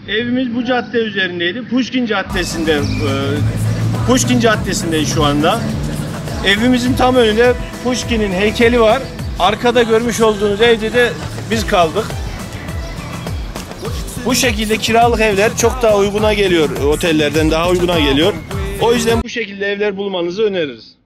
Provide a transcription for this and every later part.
Evimiz bu cadde üzerindeydi. Pushkin Caddesi'nde, Pushkin Caddesi'ndeyiz şu anda. Evimizin tam önünde Pushkin'in heykeli var. Arkada görmüş olduğunuz evde de biz kaldık. Bu şekilde kiralık evler çok daha uyguna geliyor. Otellerden daha uyguna geliyor. O yüzden bu şekilde evler bulmanızı öneririz.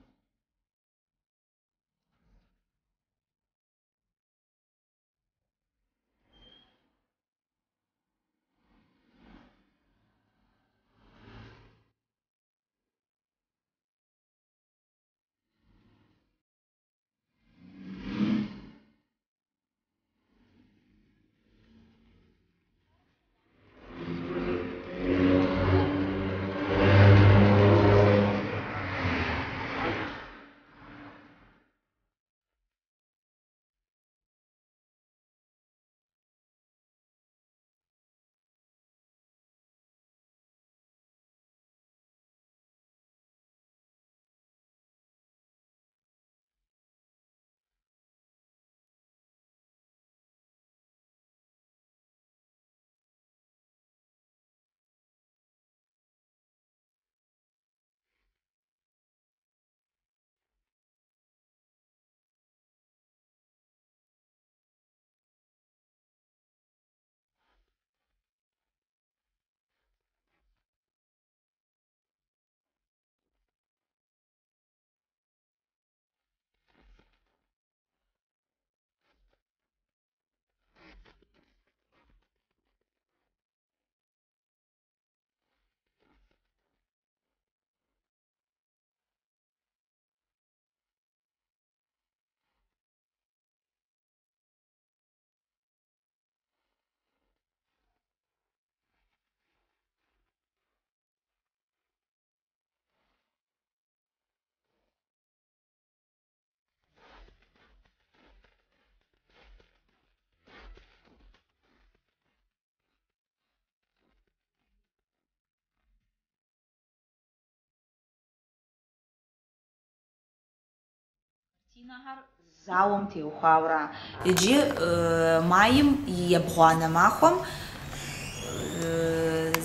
Картинэхэр зауэм теухуауэра. Иджы майм и ебгъуанэ махуэм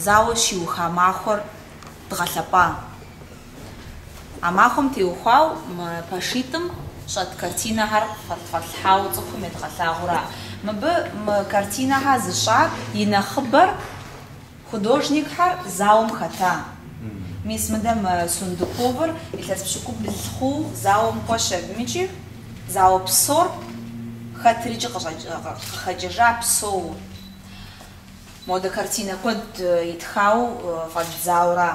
зауэ щиуха махуэр дгъэлъэпӏа. А махуэм теухуау мы пэшитӏым щӏэт картинэхэр фӏэтлъхьауэ цӏыхум едгъэлъагъура. Мыбы мы картинэхэр зыщӏар и нэхъыбэр художникхэр зауэм хэта. Мис мыдэ мы Сундуковыр илъэс пщыкӏубл хъуу зауэм кӏуэщ абымикӏи, зауэ псор хэтрикӏи къыхэкӏыжа псоу. Модэ картинэ куэд итхау фӏэддзаура.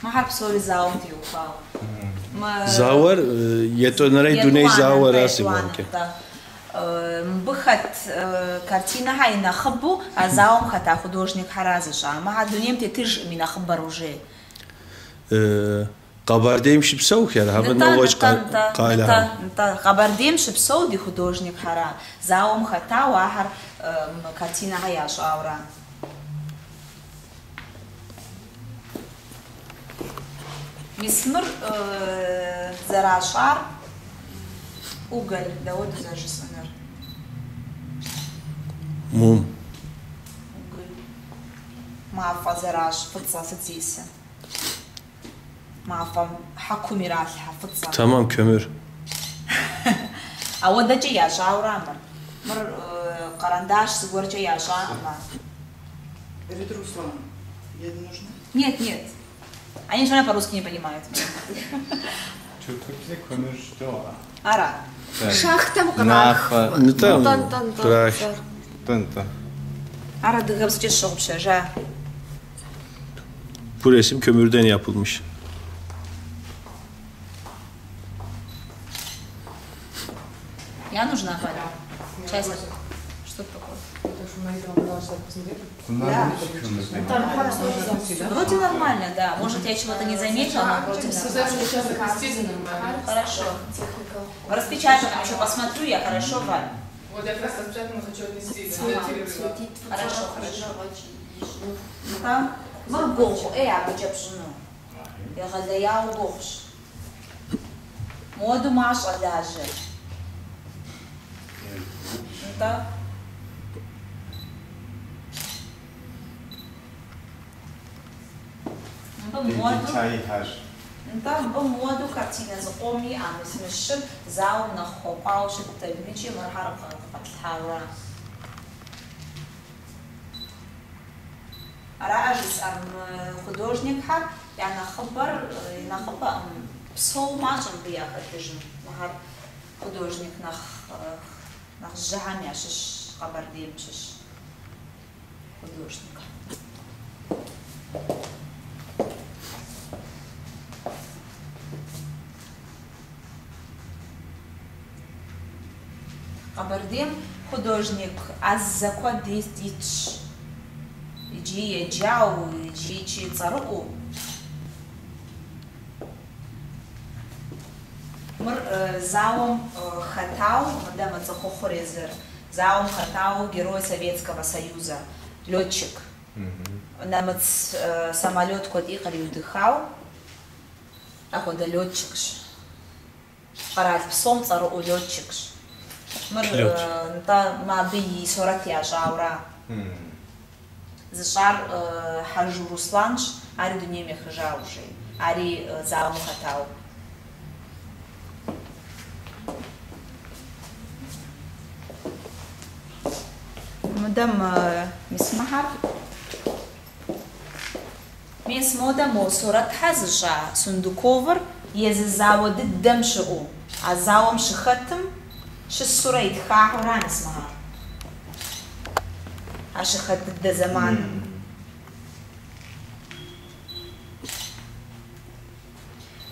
Мыхэр псори зауэм теухуауэ. Зауэр етӏуанэрей дуней зауэра сигугъэмкӏэ. Мыбы хэт картинэхэр и нэхъыбэу а зауэм хэта художникхьэра зыщӏа. Мыхэр дунейм тетыжкъым и нэхъыбэр уже. Къэбэрдейм щыпсэухэр, абы нэгъуэщӏ къалэхэм. Нтӏэ, Къэбэрдейм щыпсэу ди художникхьэра. Зауэм хэтауэ ахэр картинэхэр ящӏауэра. Мис мыр зэращӏар уголь, дауэ дызэжысӏэнур? Мум. Уголь. Мафӏэ зэращӏ фӏыцӏэ сыт зиӏысыр? Мафӏэм хьэкум иралъхьэ фӏыцӏэ. Tamam, kömür. Ауэдэкӏэ ящӏауэра мыр? Мыр къэрэндащ зыгуэркӏэ ящӏакъым ар. Это Руслан. Я не нужна? Нет, нет. Они все равно по-русски не понимают. Türkçe kömür o. Ара. Шахтэм кърах. Нафэ. Нтӏэ, Нтӏэ, нтӏэ, нтӏэ. кърах. Нтӏэ, нтӏэ. Ар адыгэбзэкӏэ сщыгъупщэжа. Bu resim kömürden yapılmış. Я нужна, Валя? Честно. Что это такое? Bunlar hiç kömür değil. Вроде нормально, да. Может, я чего-то не заметила, но вроде нормально. Хорошо. В распечатанном еще посмотрю я, хорошо, Валь? Вот я как раз распечатанную хочу отнести. Хорошо, хорошо. Нтӏэ, мыр гугъу ӏей абыкӏэ пщӏыну. Егъэлеяуэ гугъущ. Моду мащӏэ лажьэр. Нтӏэ. Мыбы моду. Деталхэр. Нтӏэ, мыбы моду картинэ зыкъом иӏэ, мис мы щыр зауэм нэхъ хуэкӏуауэ щытт абымикӏи мырхьэр къэтлъхьаура. Араӏэ жысӏэр, мы художникхэр я нэхъыбэр, и нэхъыбэӏым, псэу мащӏэ мыбы яхэтыжым. Мыхэр художник нэхъ нэхъ жьыхьэм ящыщ, Къэбэрдейм щыщ художник. Къэбэрдейм художник ӏэзэ куэд итщ, иджы еджау, иджы икӏи цӏэрыӏуэу. Мыр зауэм хэтау, мыдэ мы цӏыхухъур езыр, зауэм хэтау Герой Советского Союза, летчик. Нэмыц самолет куэди къриудыхау, апхуэдэ летчикщ. Къэрал псом цӏэрыӏуэ летчикщ. Мыр, нтӏэ, мы абы и сурэт ящӏаура. Зыщӏар Хьэжу Русланщ, ари дунейм ехыжа уже, ари зауэм хэтау. Мыдэ мы мис мыхьэр. Мис модэ мо сурэтхьэ зыщӏа Сундуковыр езы зауэ дыдэм щыӏэу, а зауэм щыхэтым щысурэ итхахьура мис мыхьэр. А щыхэт дыдэ зэманым.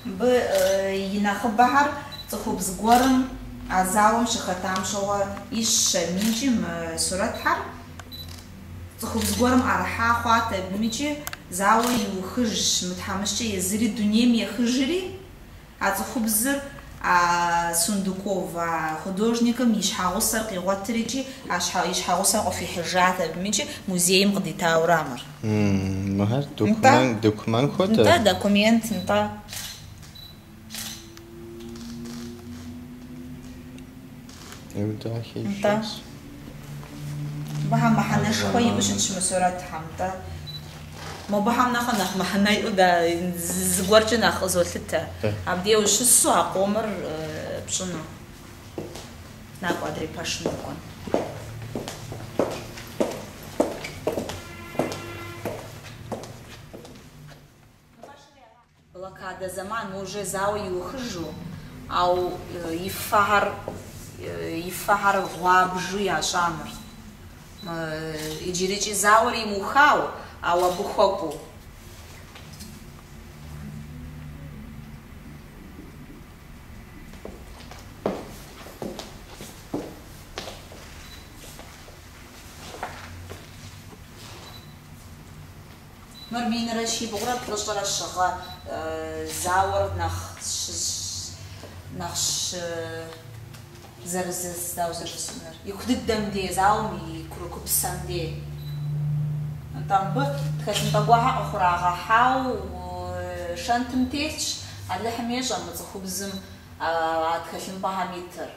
Мыбы и нэхъыбэхэр цӏыхубз гуэрым а зауэм щыхэтам щыгъуэ ищӏщ абымикӏи мы сурэтхэр. Цӏыхубз гуэрым ӏэрыхьа хъуат абымикӏи зауэ иухыжщ, мы тхьэмыщкӏэ езыри дунейм ехыжри, а цӏыхубзыр а Сундуков, а художникым и щхьэгъусэр къигъуэтырикӏи, а и щхьэгъусэр къыхуихьыжат абымикӏи музейм къыдитаура мыр. Мыхэр документ хуэдэ? Нтӏэ, документ, нтӏэ. Нтӏэ. Мыбыхэм мыхьэнэшхуэ иӏэу щытщ мы сурэтхэм, нтӏэ. Мобыхэм нэхъэ нэхъ мыхьэнэ иӏэу да зыгуэркӏэ нэхъ къызолъытэ. Абдей ущысу а къомыр пщӏыну. Накӏуэ адрей пэшым дыкӏуэн. Блокадэ зэман уже зауэ иухыжу, ау и фэхэр и фэхэр гъуабжу ящӏа мыр. Иджырикӏи зауэр имыухау, ауэ абы хуэкӏуэу. Мыр минрэ щибгъурэ плӏыщӏрэ щы гъэ зауэр нэхъ нэхъ дауэ зэрыжысӏэнур? Ику дыдэм дей, зауэм и курыкупсэм дей. Нтӏэ, мыбы тхэлъымпӏэ гуэрхэр къыхурагъэхьау шэнтым телъщ, Алыхьым ещӏэ мы цӏыхубзым а тхэлъымпӏэхэм итыр.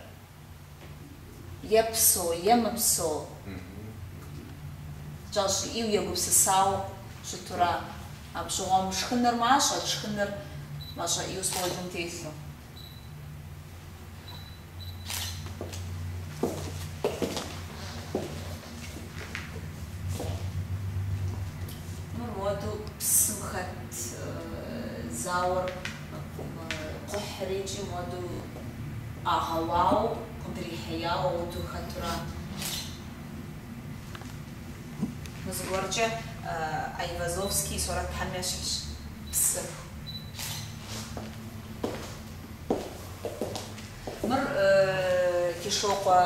Е псо, е мыпсо. Кӏэщӏ иӏэу егупсысауэ щытура. Апщыгъуэм шхыныр мащӏэт, шхыныр мащӏэ ӏейуэ стӏолым телъу. Мыр моду псым хэт зауэр кхъухьыр икӏи моду къагъэуауэ, къыдрихьеяуэ ауэдэу хэтура. Мы зыгуэркӏэ Айвазовский и сурэтхэм ещхьщ псыр. Мыр Кишокъуэ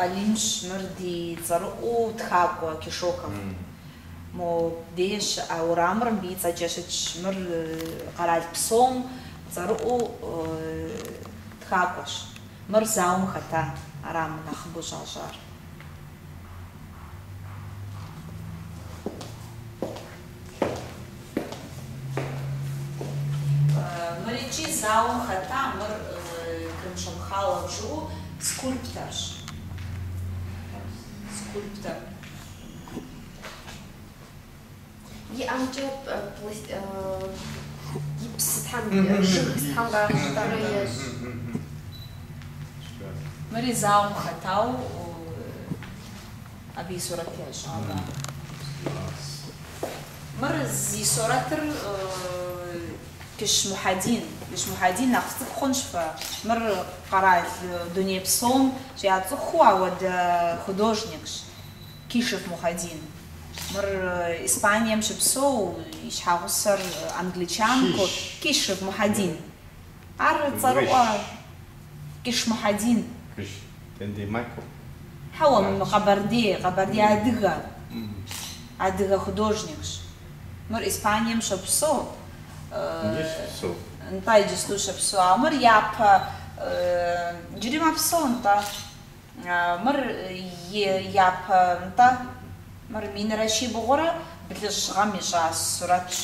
Алимщ, мыр ди цӏэрыӏуэу тхакӏуэ Кишоков. Мо дей щыӏэ уэрамыр мыбы и цӏэкӏэ щытщ. Мыр къэрал псом цӏэрыӏуэу тхакӏуэщ. Мыр зауэм хэта, ара мы нэхъыбэу щӏащӏар. Мыр икӏи зауэм хэта, мыр Крымшамхалов жыӏэу скульпторщ. Скульптор. И ӏэмкӏэ Гипс сытхэм, жыг сытхэм къащӏыкӏыурэ ещӏ. Мыри зауэм хэтау абы и сурэт ящӏауэ. Мыр зи сурэтыр Кыщ Мухьэдин. Кыщ Мухьэдин нэхъ фцӏыху хъунщ фэ. Мыр къэрал дуней псом щяцӏыхуу ауэдэ художникщ. Кишев Мухьэдин. Мыр Испанием щыпсэу, и щхьэгъусэр англичанку. Кишев Мухьэдин. Ар цӏэрыӏуэ Кыш Мухьэдин. Кыш, Дэнди Майкл. Хьэуэ, мы къэбэрдей, къэбэрдей адыгэ. Адыгэ художникщ. Мыр Испанием щопсэу. Иджы щопсэу. Нтӏэ, иджысту щопсэу. Ауэ мыр япэ иджыри мэпсэу, нтӏэ. Мыр и япэ, нтӏэ, мыр минрэ щибгъурэ блыщӏ гъэм ищӏа сурэтщ.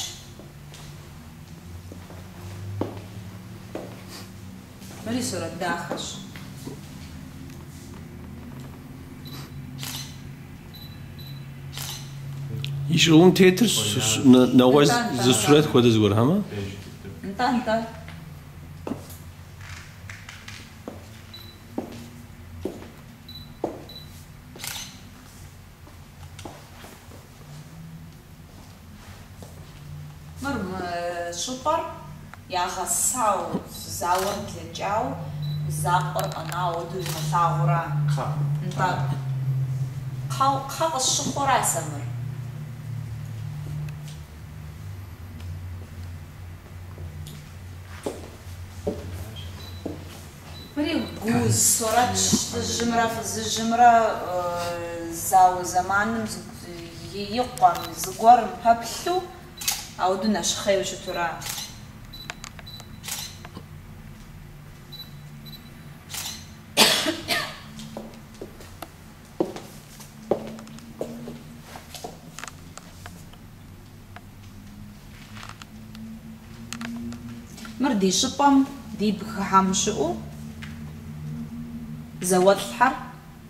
Мыри сурэт дахэщ. И щӏыгум тетыр нэгъуэщӏ зы сурэт хуэдэ зыгуэрхэмэ? Нтӏэ, нтӏэ. Мыр мы щӏыпӏэр ягъэсау, зауэр блэкӏау, закъуэр къэнауэ ауэдэу игъэлъагъуэра? Кхъэ. Нтӏэ. Кхъэ, кхъэ къысщыхъура сэ мыр? Мыри гууз сурэтщ, лӏыжьымрэ фызыжьымрэ зауэ зэманым и къуэм зыгуэрым пэплъу, ауэдэу нэщхъейуэ щытура. Мыр ди щӏыпӏэм, ди бгыхэм щыӏэу зауэлӏхэр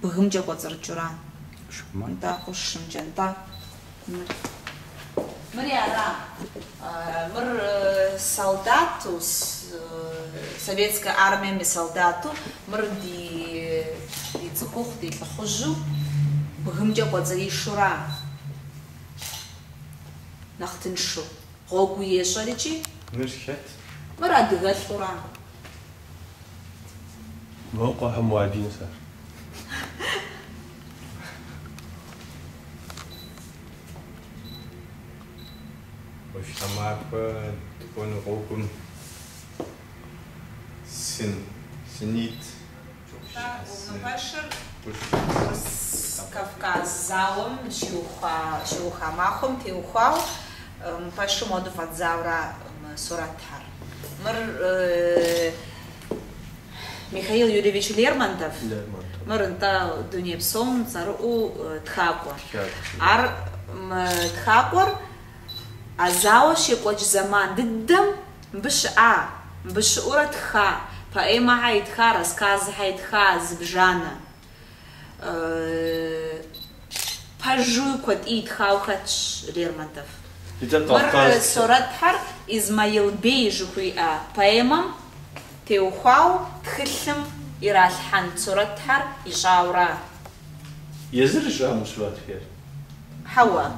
бгымкӏэ кӏуэцӏрыкӏыура. Нтӏэ, къуршымкӏэ, нтӏэ. Мыри ара. Мыр солдату, советскэ армием и солдату, мыр ди ди цӏыхухъу, ди лӏыхъужьу бгымкӏэ кӏуэцӏришура. Нэхъ тыншу. Гъуэгу ещӏэрикӏи. Мыр хэт? Мыр адыгэлӏура. Вэрокъуэхэ Мурадин сэ. Ӏуащхьэмахуэ дыкӏуэну гъуэгум сын, сынит. Мы пэшыр Урыс-Кавказ зауэм щиухуа, щиуха махуэм теухуауэ мы пэшым ауэдэу фӏэдзаура мы сурэтхэр. Мыр Михаил Юрьевич Лермонтов, мыр нтӏэ дуней псом цӏэрыӏуэу тхакӏуэ. Ар мы тхакӏуэр а зауэ щекӏуэкӏ зэман дыдэм мыбы щыӏа, мыбы щыӏэурэ тха, поэмэхьэ итха, рассказхьэ итха зыбжанэ. Пэжуи куэдӏи итхауэ хэтщ Лермонтов. Мыр сурэтхэр Измаил Бей жыхуиӏэ поэмэм теухуауэ тхылъым иралъхьэн сурэтхэр ищӏаура. Езыр ищӏа мы сурэтхэр? Хьэуэ.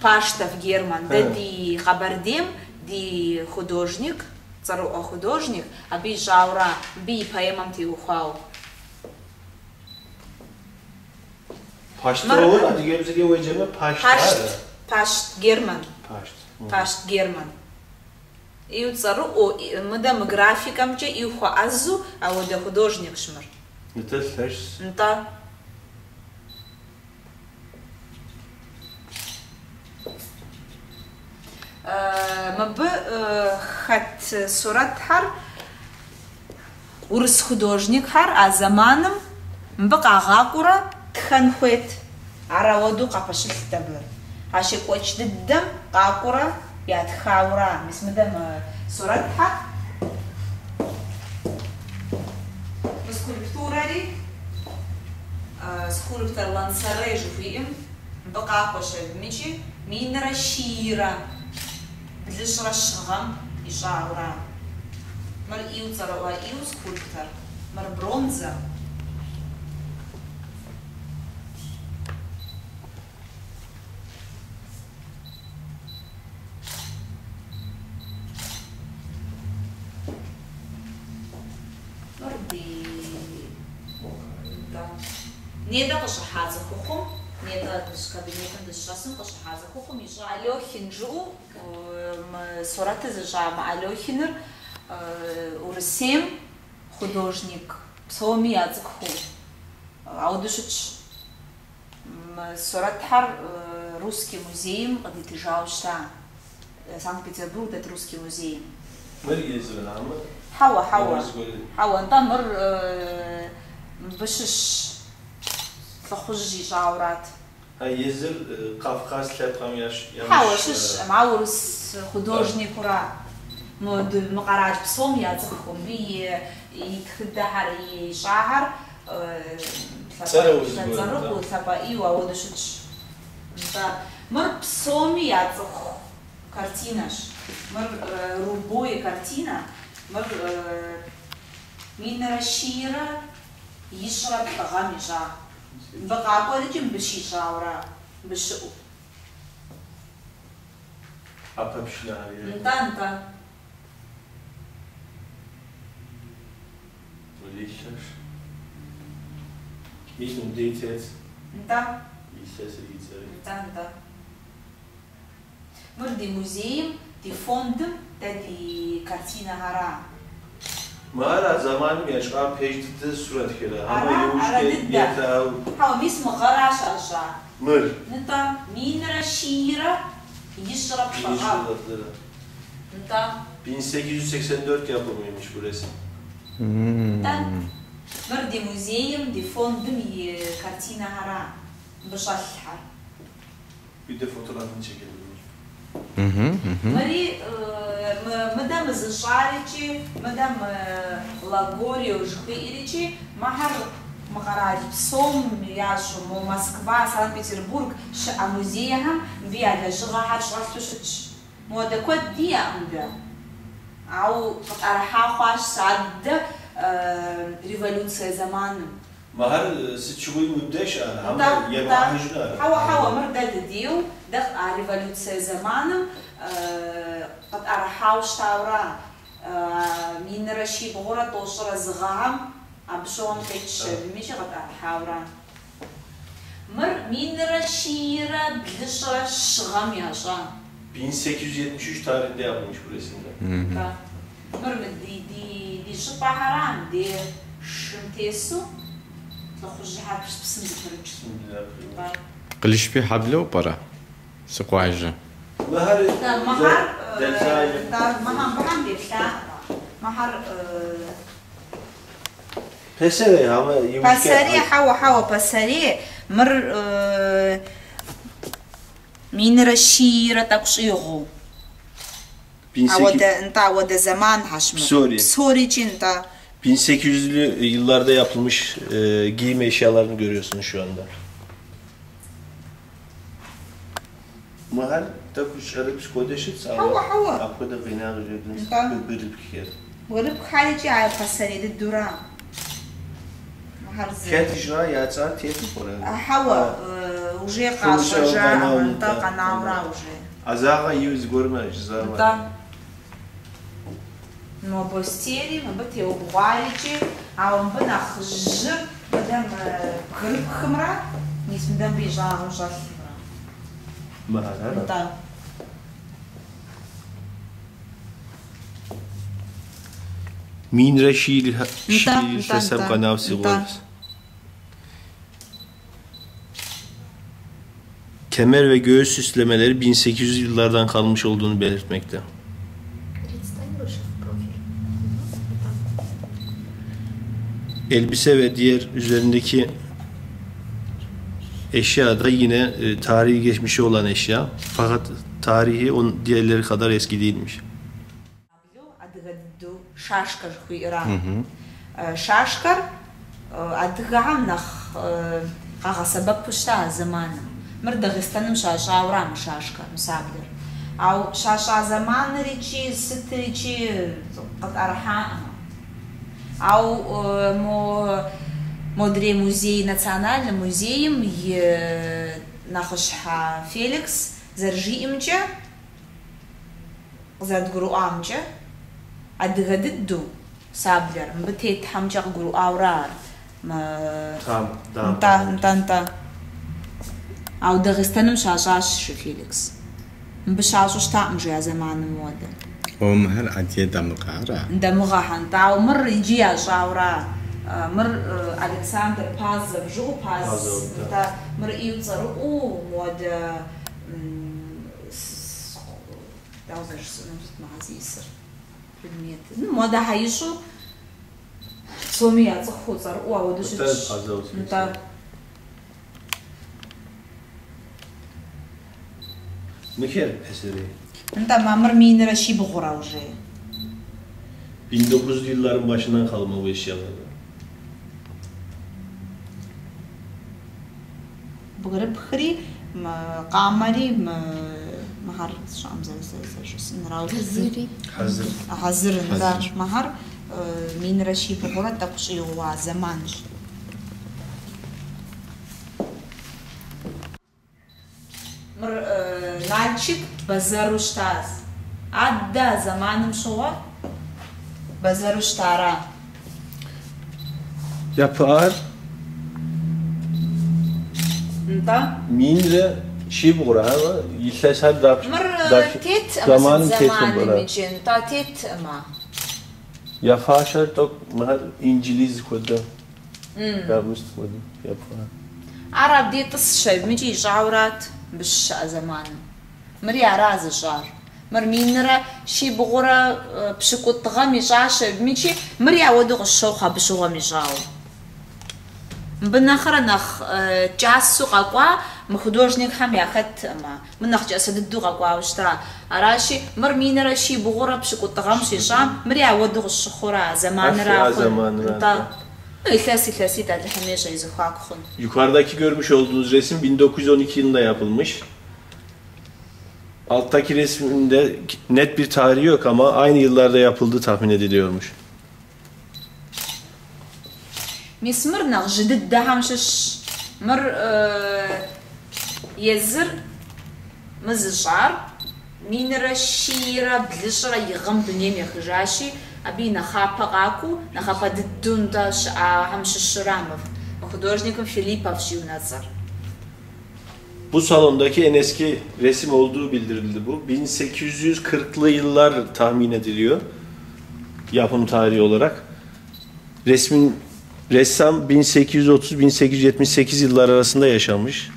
Паштов Герман, дэ ди Къэбэрдейм ди художник, цӏэрыӏуэ художник, абы ищӏаура, мыбы и поэмэм теухуауэ. Пащтовыр адыгэбзэкӏэ уеджэмэ, Пашт ара? Пашт, Пашт Герман. Пашт. Пашт Герман. Ӏейуэ цӏэрыӏуэу, мыдэ мы графикэмкӏэ ӏейуэ хуэӏэзэу ауэдэ художникщ мыр. Нтӏэ, лъэщщ. Нтӏэ. Мыбы хэт сурэтхэр урыс художникхэр а зэманым мыбы къагъакӏуэурэ тхэн хуейт. Ар ауэдэу къапэщылът абы. А щекӏуэкӏ дыдэм къакӏуэурэ ятхаура. Мис мыдэ мы сурэтхэр. Мы скульптурэри скульптор Лансарэ жыхуиӏэм мыбы къакӏуэщ абымикӏи минрэ щийрэ блыщӏрэ щы гъэм. ищӏаура. Мыр ӏейуэ цӏэрыӏуэ ӏейуэ скульптор. Мыр бронзэ. Мыр ди нетӏэ къыщӏыхьа цӏыхухъум, нетӏэ кабинетым дыщӏэсым къыщӏыхьа цӏыхухъум ищӏа Алёхин жыӏэу мы сурэтыр зыщӏа мы Алёхиныр Урысейм художник псоми яцӏыхуу ауэдэу щытщ. Мы сурэтхэр Русский музейм къыдитыжауэ щыта, Санкт-Петербург дэт Русский музейм. Мыр езырамэ? Хьэуэ, хьэуэ. Хьэуэ, нтӏэ, мыр мыбы щыщ лӏыхъужь ищӏаурат. А езыр Кавказ лъэпкъым ящыщ? Хьэуэ, щыщкъым, ауэ урыс художникура. Мы къэрал псом яцӏыху, мыбы и тхыдэхэр, ищӏахэр цӏэрыӏуэу, лъапӏэ ӏейуэ ауэдэу щытщ. Нтӏэ, мыр псоми яцӏыху картинэщ. Мыр Рубо и картинэ, мыр минрэ щийрэ ищӏрэ плӏы гъэм ищӏа. Мыбы къакӏуэрикӏи мыбы щищӏаура, мыбы щыӏэу. ӏэпэпшынэхэр. Нтӏэ, нтӏэ. Илъэс. Мис мыбдеж тет. Нтӏэ. Илъэсыр и цӏэри. Нтӏэ, нтӏэ. Мыр ди музейм, ди фондым дэ ди картинэхэра. Мыхэр а зэманым ящӏа пэж дыдэ сурэтхэра, Ара, хьэмэ ара иужькӏэ дыдэ. етау? Хьэуэ, мис мы гъэращ ящӏа. Мыр? Нтӏэ, минрэ щийрэ ищӏрэ плӏы гъэм. Ищӏрэ плӏырэ. Нтӏэ. 1884 yapımıymış bu resim. Нтӏэ, мыр ди музейм, ди фондым и картинэхэра, мыбы щӏэлъхэр. Bir de fotoğrafını çekelim. Мыри мыдэ мы зыщӏарикӏи, мыдэ мы Лагорио жыхуиӏэрикӏи, мыхэр мы къэрал псом ящӏу, мо Москва, Санкт-Петербург щыӏэ музейхэм мыбы я лэжьыгъэхэр щӏэлъу щытщ. Модэ куэд диӏэкъым дэ. Ауэ къытӏэрыхьа хъуащ аддэ революцие зэманым. Мыхэр сыт щыгъуи мыбдеж щыӏэр, Нтӏэ, хьэмэ нтӏэ. ебгъэхьыжынур? Хьэуэ, хьэуэ, мыр дэ дыдейу, дэ а революцие зэманым къытӏэрыхьауэ щытаура, минрэ щибгъурэ тӏощӏрэ зы гъэм абы щыгъуэм къитщ абымикӏи къытӏэрыхьаура. Мыр минрэ щийрэ блыщӏрэ щы гъэм ящӏа. 1873 tarihinde yapılmış bu resimde. Нтӏэ. Мыр мы ди ди ди щӏыпӏэхэра, мыбдеж шым тесу лӏыхъужьхэр псым зэпрыкӏ. Нтӏэ. Къылышбий хьэблэу пӏэрэ? Си къуажэ. Мыхэр Нтӏэ, мыхэр дэлъажэ. нтӏэ, мыхьэм мыхьэм деплъакъым. Мыхэр Пасэрей, хьэмэ иужькӏэ Пасэрей, хьэуэ, хьэуэ, пасэрей. Мыр минрэ щийрэ тӏэкӏу щӏигъуу. 18 Ауэдэ, нтӏэ, ауэдэ зэманхьэщ мыр. Псори. Псорикӏи, нтӏэ. 1800'lü yıllarda yapılmış giyim eşyalarını görüyorsunuz şu anda. Мыхэр тӏэкӏу щӏэрыпс хуэдэ щытщ, ауэ Хьэуэ, хьэуэ. апхуэдэ къинагъ Нтӏэ. бгырыпххэр. Бгырыпххэрикӏи ар пасэрей дыдэура. Мыхэр зы. Хэт ищӏа яцӏар тету пӏэрэ? Хьэуэ, уже Фӏыщӏэ къащӏэжа, къэнауэ, нтӏэ, нтӏэ. къэнаура уже. Ӏэзагъэ иу зыгуэрмэ жызауэ. Нтӏэ. Мо бостейри мыбы теубгъуарикӏи, ауэ мыбы нэхъ жьыр мыдэ мы бгырыпхымрэ, мис мыдэ мыбы и щӏагъым щӏэлъымрэ. Мыхэр, ара? Нтӏэ. Минрэ щий Нтӏэ, нтӏэ, илъэсым нтӏэ. къэнау си Нтӏэ. гъуэгущ. Kemer ve göğüs süslemeleri 1800 yıllardan kalmış olduğunu belirtmekte. Рит, стань выше в профиль. Вот так. Elbise ve diğer üzerindeki eşya da yine tarihi geçmişi olan eşya. Fakat tarihi onun diğerleri kadar eski değilmiş. Адыгэ дыдэу шашкэ жыхуиӏэра. Шашкэр адыгэхэм нэхъ къагъэсэбэпу щыта а зэманым. Мыр Дагъыстэным щащӏаура мы шашкэр, мы саблэр. Ауэ щащӏа зэманыр икӏи сытыр икӏи къытӏэрыхьаӏым. Ауэ мо модрей музей, национальнэ музейм и нэхъыщхьэ Феликс зэрыжиӏэмкӏэ, къызэрыдгурыӏуамкӏэ, адыгэ дыдэу саблэр мыбы тетхэмкӏэ къыгурыӏуауэрэ ар. Нтӏэ, нтӏэ, нтӏэ. Ауэ Дагъыстэным щащӏащ, жи Феликс. Мыбы щащӏу щытаӏым, жи, а зэманым уэдэ. О, мыхэр адыгэ дамыгъэ ара? Дамыгъэхьэ, нтӏэ, ауэ мыр иджы ящӏауэра? Мыр Александр Пазов жыӏэу Паз, нтӏэ, мыр ӏейуэ цӏэрыӏуэу муэдэ дауэ зэрыжысӏэнум сыт мыхьэр зиӏысыр? Предмет. Ну, муэдэхьэ ищӏу псоми яцӏыхуу цӏэрыӏуэу ауэдэу щытщ. Нтӏэ. Мыхэр пасэрей. Нтӏэ, мамыр минрэ щибгъурэ уже. 1900'lü yılların başından kalma bu eşyalar. Бгырыпхри, мы къамэри, мы мыхэр сщӏэӏым зэрыжысӏэнур. Хьэзыри. Хьэзыр. Хьэзыр, нтӏэ. Мыхэр минрэ щибгъурэ тӏэкӏу щӏигъуа зэманщ. Мыр Налшык бэзэру щытащ. Аддэ а зэманым щыгъуэ бэзэру щытара? Yapar. Нтӏэ. Минрэ щибгъурэ, ауэ илъэсхэр дапщ- Мыр дапщ- тетӏымэ зэманым сыт тетым зэманым бэрэ. иджы, нтӏэ тетӏымэ. Я фащэр тӏэкӏу мыхэр инджылыз хуэдэ, урыс хуэдэ япхъуа. Ар абдей тӏысщ абымикӏи ищӏаурат мыбы щыщыӏэ зэманым. Мыри ара зыщӏар. Мыр минрэ щибгъурэ пщыкӏутӏ гъэм ищӏащ абымикӏи, мыри ауэдэу къысщохъу абы щыгъуэм ищӏауэ. Мыбы нэхърэ нэхъ кӏасэу къэкӏуа мы художникхэм яхэтӏымэ. Мы нэхъ кӏасэ дыдэу къэкӏуауэ щыта. Аращи, мыр минрэ щибгъурэ пщыкӏутӏ гъэм щищӏам, мыри ауэдэу къысщыхъура, зэманыра А хъун. зэманыра, Нтӏэ. Илъэс илъэситӏ Алыхьым ещӏэ и зэхуаку хъун. Yukarıdaki görmüş olduğunuz resim 1912 yılında yapılmış. Alttaki resminde net bir tarihi yok ama aynı yıllarda yapıldığı tahmin ediliyormuş. Мис мыр нэхъ жьы дыдэхэм щыщщ. Мыр езыр мы зыщӏар минрэ щийрэ блыщӏрэ и гъэм дунейм ехыжащи, абы и нэхъапэ къакӏуэу, нэхъапэ дыдэу нтӏэ щыӏахэм щыщыра мы художникым Филипповщ и унэцӏэр. Bu salondaki en eski resim olduğu bildirildi bu. 1840'lı yıllar tahmin ediliyor yapım tarihi olarak. Resmin ressam 1830-1878 yıllar arasında yaşamış.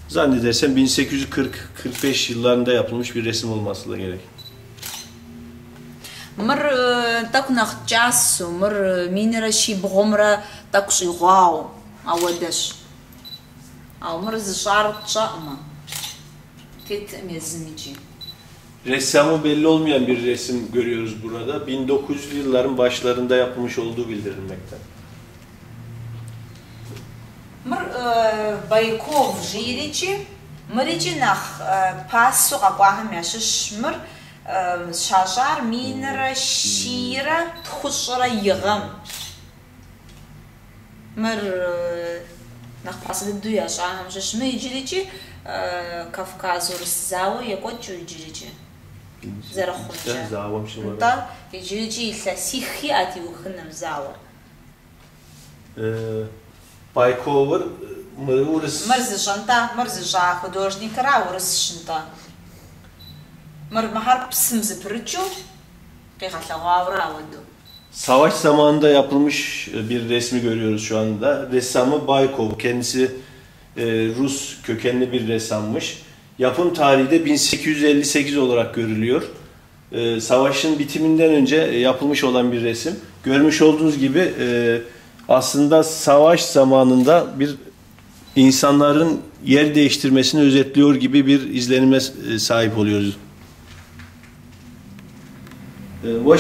Zannedersem 1840-45 yıllarında yapılmış bir resim olması da gerek. Мыр тӏэкӏу нэхъ кӏасэу, мыр минрэ щибгъумрэ тӏэкӏу щӏигъуауэ, ауэдэщ. Ауэ мыр зыщӏар тщӏэӏымэ, тетӏым езым икӏи. Ressamı belli olmayan bir resim görüyoruz burada. 1900'lü yılların başlarında yapılmış olduğu bildirilmekte. Мыр Байков жиӏэрикӏи, мырикӏи нэхъ пасэу къэкӏуахэм ящыщщ. Мыр щащӏар минрэ щийрэ тхущӏрэ и гъэм. Мыр нэхъ пасэ дыдэу ящӏахэм щыщ. Мы иджырикӏи Кавказ-Урыс зауэ екӏуэкӏыу иджырикӏи зэрыхъумкӏэ. Зауэм щыгъуэ. Нтӏэ, иджырикӏи илъэсих иӏэт иухыным зауэр. Байковыр мыр урыс. Мыр зыщӏа, нтӏэ, мыр зыщӏа художникыра урысщ, нтӏэ. Мыр мыхьэр псым зэпрыкӏыу къигъэлъэгъуауэра ауэдэу. Savaş zamanında yapılmış bir resmi görüyoruz şu anda. Ressamı Baykov, kendisi Rus kökenli bir ressammış. Yapım tarihi de 1858 olarak görülüyor. Savaşın bitiminden önce yapılmış olan bir resim. Görmüş olduğunuz gibi aslında savaş zamanında bir insanların yer değiştirmesini özetliyor gibi bir izlenime sahip oluyoruz. Уэ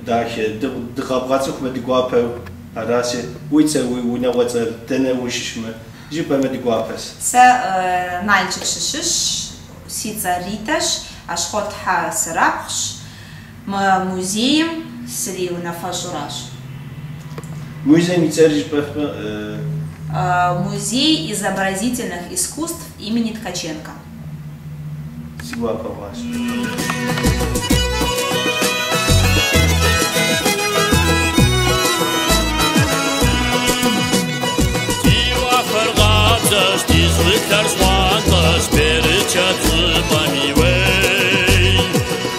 дахэ, дыкъэбгъэцӏыхумэ ди гуапэу араси, уи цӏэр, уи унагъуэцӏэр, дэнэ ущыщмэ, жыпӏэмэ ди гуапэс. Сэ Налшык сыщыщщ, Си цӏэр Ритэщ, Ащхъуэтхьэ срапхъущ, мы музейм сриунафэщӏуращ. Музейм и цӏэр жыпӏэфмэ? Музей изобразительных искусств имени Ткаченко. Си гуапэ хъуащ. Ди уафэр къабзэщ, ди щӏылъэр щхъуантӏэщ, берычэт щӏыпӏэми уей.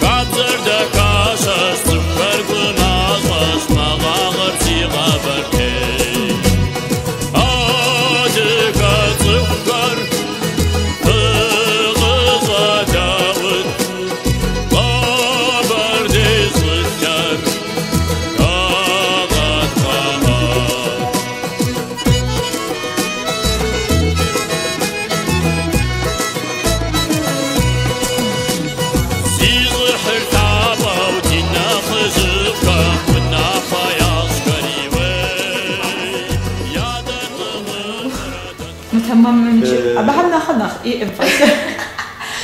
Хабзэр дахащэщ, цӏыхухэр гумащӏэщ, мэгъагъэр си Къэбэрдей. Адыгэ цӏыхухэр фыкъыщӏэдэӏут, Къэбэрдей щӏылъэр дагъэтхъэӏэт. Зи щӏыхьыр лъапӏэу ди нэхъыжьыфӏхэм унафэ ящӏхэри уей. Ядэтӏыгъынрэ Мытэмэмымкӏи. Абыхэм нэхърэ нэхъ ӏейӏым фӏэкӏ.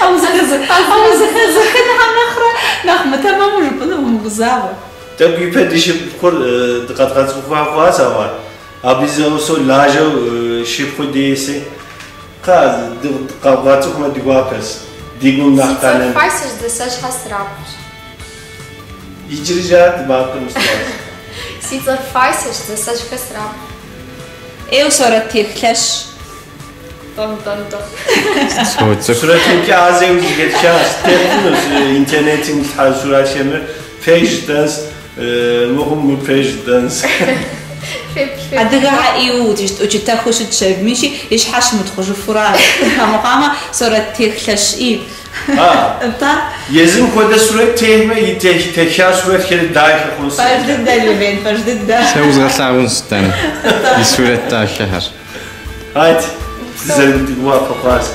А узэхэзыхынхэм нэхърэ нэхъ мытэмэму жыпӏэну умыгузавэ. Тӏэкӏу ипэ ди шыпхъур дыкъэдгъэцӏыхуа хъуащ, ауэ абы зэгъусэу лажьэу шыпхъу дейси. Кхъа, дыкъэбгъэцӏыхумэ ди гуапэщ. Ди гум нэхъ Си цӏэр къэнэн. Файсэщ, Дзасэжьхэ срапхъущ. Иджыри жаӏэт макъым сщӏащ. Си цӏэр Файсэщ, Дзасэжьхэ срапхъущ. Ӏейуэ сурэттех лъэщ. Тӏэм-тӏэм-тӏэм. Соцӏыху. Сурэтымкӏэ ӏэзэу зэхэтхащ. Тепхынущ интернетым илъхьа сурэтхэмрэ пэж жытӏэнщ, мыхъум мыпэж жытӏэнщ. Феплъ, феплъ. Адыгэхэр ӏейуэ укӏытэхыу щытщ абымищи, и щхьэ щымытхъужыфуращ. Амыхъуамэ, сурэттех лъэщ ӏи. А, Нтӏэ? езым хуэдэ сурэт техмэ, и теха сурэтхэр дахэ хъунщ. Пэж дыдэ, Левен, пэж дыдэ. Сэ узгъэлъагъунщ дэн и сурэт дахэхэр. Айт, дызэрыгуапэ хъуащ.